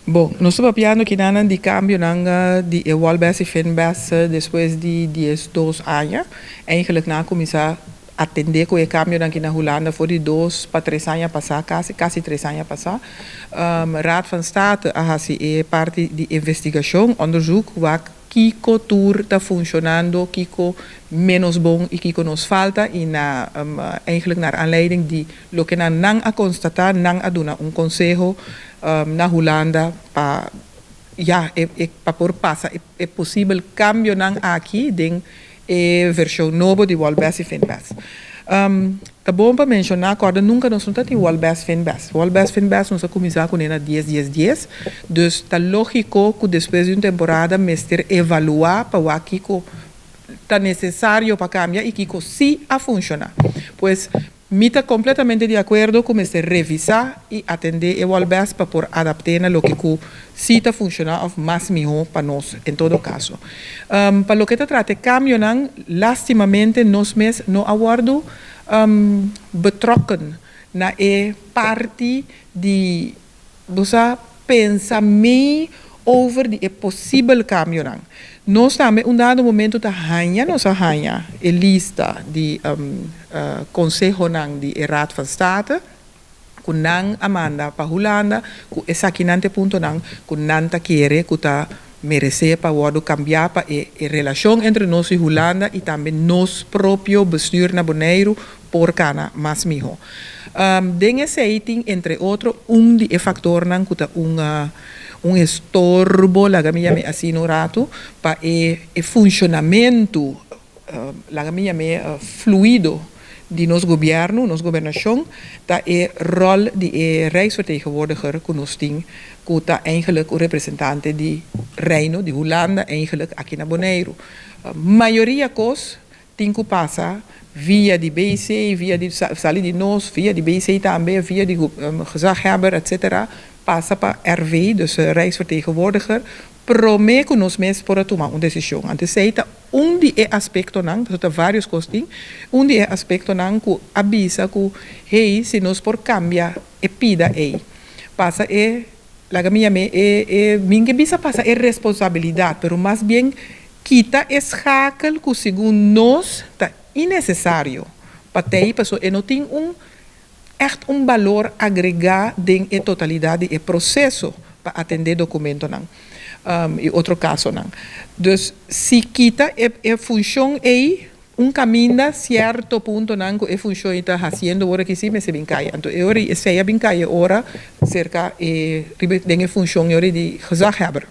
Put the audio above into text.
Bon, nos ta papiando kinanan di kambionan di e Wolbes i Finbes despues di 12 aña. Eigenlijk nan a kuminsá atendé ku e kambionan aki na Hulanda for di 2 pa 3 aña pasá, kasi, kasi 3 aña pasá. Raad van State a hasi e parti di investigashon, onderzoek, wak kiko tur ta funshonando, kiko menos bon i kiko nos falta i eigenlijk naar aanleiding di loke nan a konstatá, nan a duna un konseho na Hulanda pa, ja, pa por pasa e posibel kambionan aki den e vershon nobo di Wolbes i Finbes. Ta bon pa menshoná ku nunka nos no tabatin Wolbes Finbes. Wolbes Finbes nos a kuminsá kuné na 10-10-10, dus ta lógiko ku despues di un temporada mester evaluá pa wak kiko ta nesesario pa kambia i kiko sí a funshoná. Pues mi ta kompletamente di akuerdo ku mester revisá i atendé e Wolbes pa por adaptá na loke ku sí ta funshoná òf mas mihó pa nos en todo kaso. Pa loke ta trata kambionan, lástimamente nos mes no a wòrdu betrokken na e parti di bo pensa mee over di e posibel kambionan. Nos tambe un dado momento ta haña, nos a haña e lista di konsehonan di Raad van State ku nan a manda pa Hulanda ku esakinan ta e puntonan ku nan ta kere ku ta meresé pa wòrdu kambia pa e relashon entre nos i Hulanda i tambe nos propio bestuur na Boneiru por kana mas mihó. Den esei tin entre otro un di e faktornan ku ta un estorbo, laga mi yam'é asina un ratu, pa e funshonamentu, laga mi yam'é fluido di nos gobièrnu, nos gobernashon, ta e ròl di e Rijksvertegenwoordiger ku nos tin, ku ta eigenlijk un representante di Reino, di Hulanda eigenlijk aki na Boneiru. Mayoria kos tin ku pasa via di BC, via di sali di nos, via di BC tambe, via di gezaghebber, etc. Pasa pa RV, dus Rijksvertegenwoordiger, promé ku nos mes por tuma un desishon. Anto esei ta un di e aspektonan, ta vários kos tin, un di e aspektonan ku a bisa ku, hey, si nos por kambia e pida ei, pasa e, laga mi yam'é, e mi n' ke bisa pasa e responsabilidat, pero mas bien kita e schakel ku segun nos ta innesesario. Pa t'ei, paso e no tin echt un balor agregá den e totalidat di e proseso pa atendé dokumentonan i otro kasonan. Dus si kita e funshon ei, un kaminda sierto puntonan ku e funshon ta hasiendo ora ku si mester bin kai. Anto e ora esei a bin kai ora serka e den e funshon di gezaghebber.